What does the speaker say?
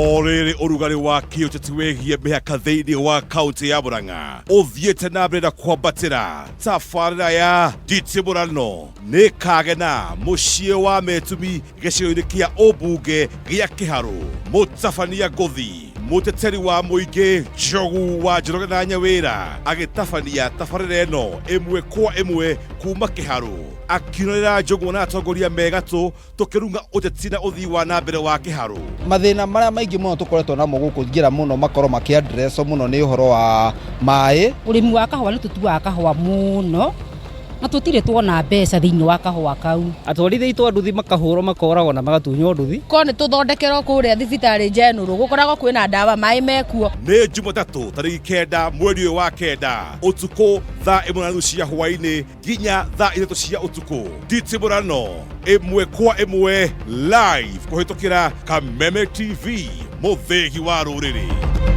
O rĩrĩ ũrugarĩ wa kĩũteti wĩgiĩ mĩhaka thĩinĩ wa kaunti ya Murang'a ũthiĩte na mbere na kwambatĩra, tabarĩra ya nditimũrano nĩ kagena mũciĩ wa Metumi gĩcigo-inĩ kĩa ũmbunge gĩa Kĩharũ. Mũtabania ngũthi mũteteri wa mũingĩ Njogu wa Njoroge na Nyawĩra agĩtabania tabarĩra ĩno ĩmwe kwa ĩmwe kuma Kĩharũ, akiunanĩra njũng'wa na atongoria me gatũ tũkĩrung'a ũteti na ũthii wa na mbere wa Kĩharũ. Mathĩna marĩa maingĩ mũno tũkoretwo namo gũkũ ingĩra mũno makorwo makĩ address mũno nĩ ũhoro wa maĩ. Ũrĩmi wa kahũa nĩ tũtuaga kahũa mũno na tũtirĩ tuona mbeca thĩinĩ wa kahũa kau. Atwarithia aitũ a nduthi makahũrwo makoragwo na magatunywo nduthi. Korwo nĩ tũthondekerwo kũrĩa thibitarĩ General gũkoragwo kwĩna ndawa, maĩ mekuo. Nĩ Jumatatũ tarĩki 9 mweri ũyũ wa 9 ũtukũ thaa 1:30 cia hwaĩ-inĩ nginya thaa 3 cia ũtukũ. Nditimũrano ĩmwe kwa ĩmwe live kũhĩtũkĩra Kameme TV, mũthĩgi wa rũrĩrĩ.